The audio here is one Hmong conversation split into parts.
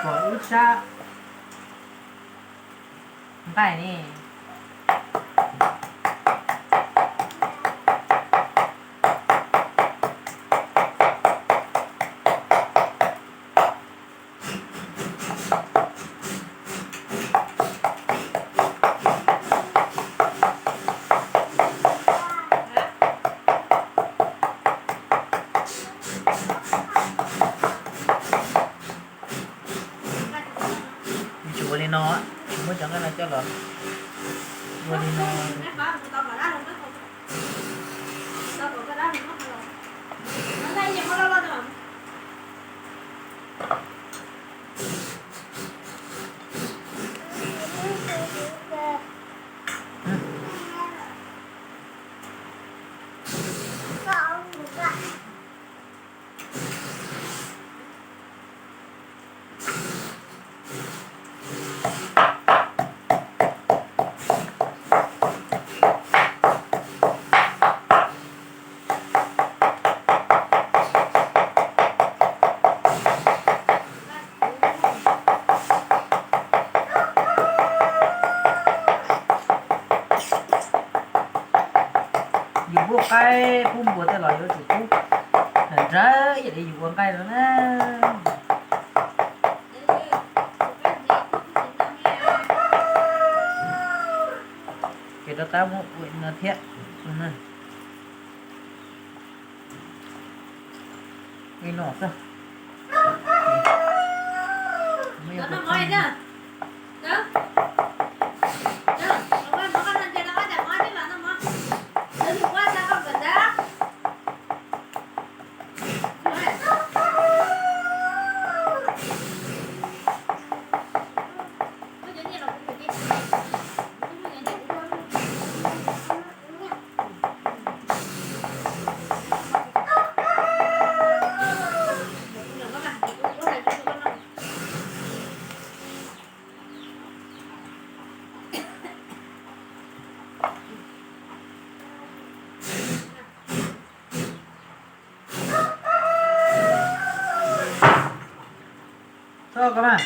Kom ib sab nqaij ne. Tsis ua li no, tsis muab cov nqaij no coj los ua li no. Yus pub qaib pub npua tej los yuav tsum pub nrawm nrawm ib yam li yus ua nqaij no na. Ces rov qab muab ua no thiab. Li no xwb. Txhob ko mas.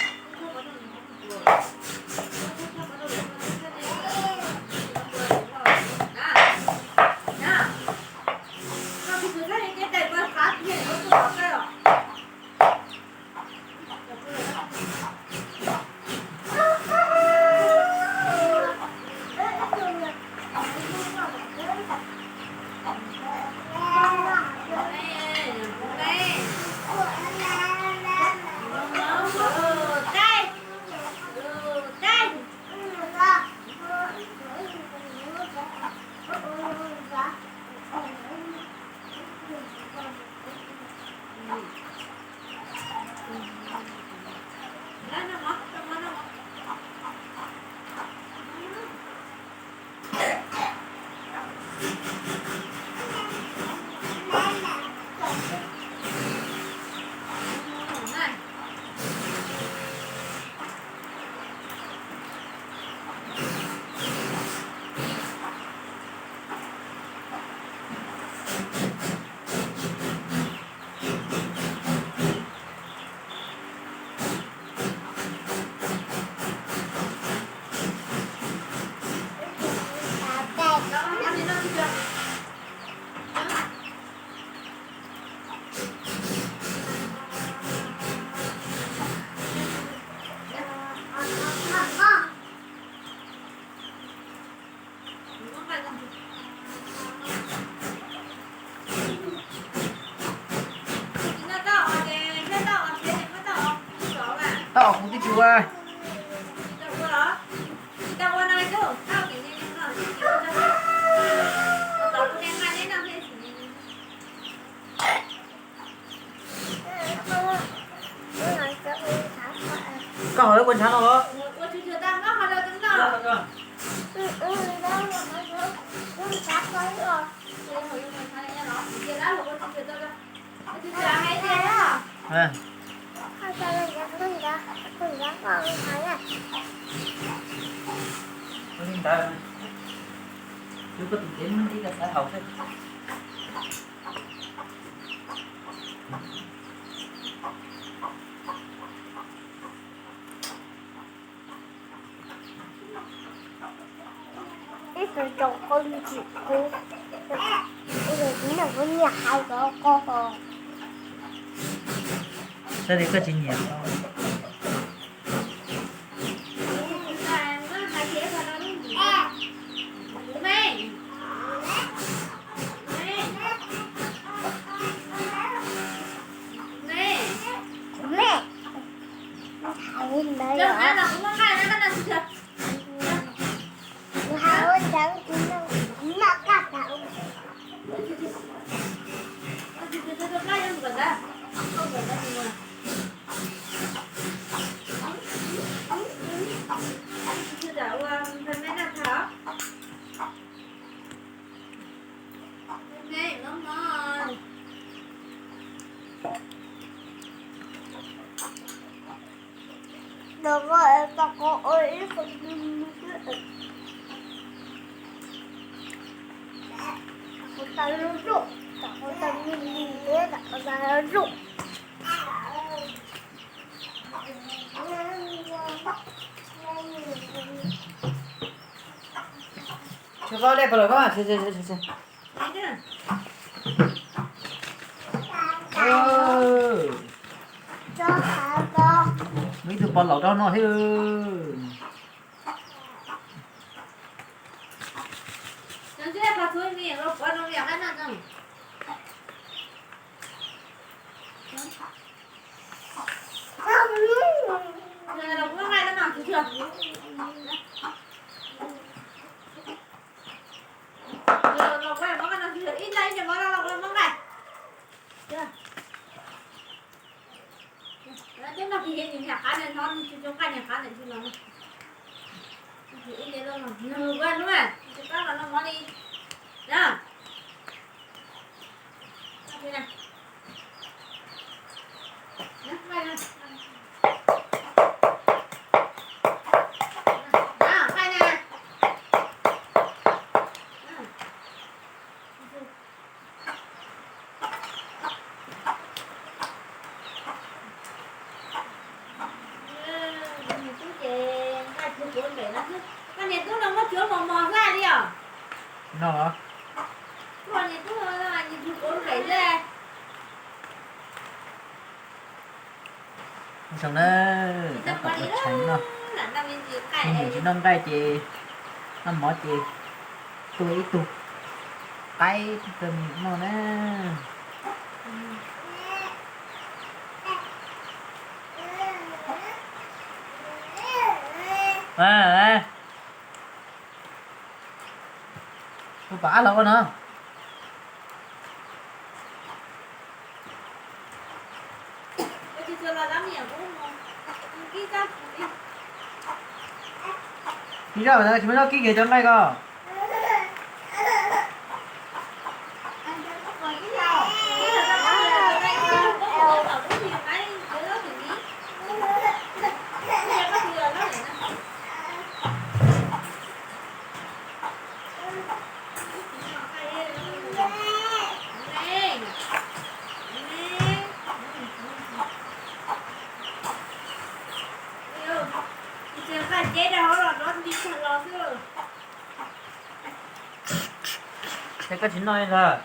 Tau, kuv twb tsis ua. Koj hov lawv ua ntshav no los? Ua li ntawd, twb koj tus dev muab ib co xav haus xwb. Rau koj tsis kub, kuv niam kuv nyiam hais rau koj ho. Xav tias koj tsis nyiam. Muaj ib tug pog laus rau no thiab. Koj niag tub no muab cuab mos mos hlaj li os. No los? Koj niag tub no niag tug kuv nplaim xwb. Zoo na, tab tom ua tshais noj. Me nyuam tsis noj nqaij ces noj mov ces tuaj ib tug qaib rau me nyuam noj na. Tus pom ab los ua no. Kib zaj tsis muaj zaj kib kiag cov nqaij ko. Ces koj tsis noj li ntag.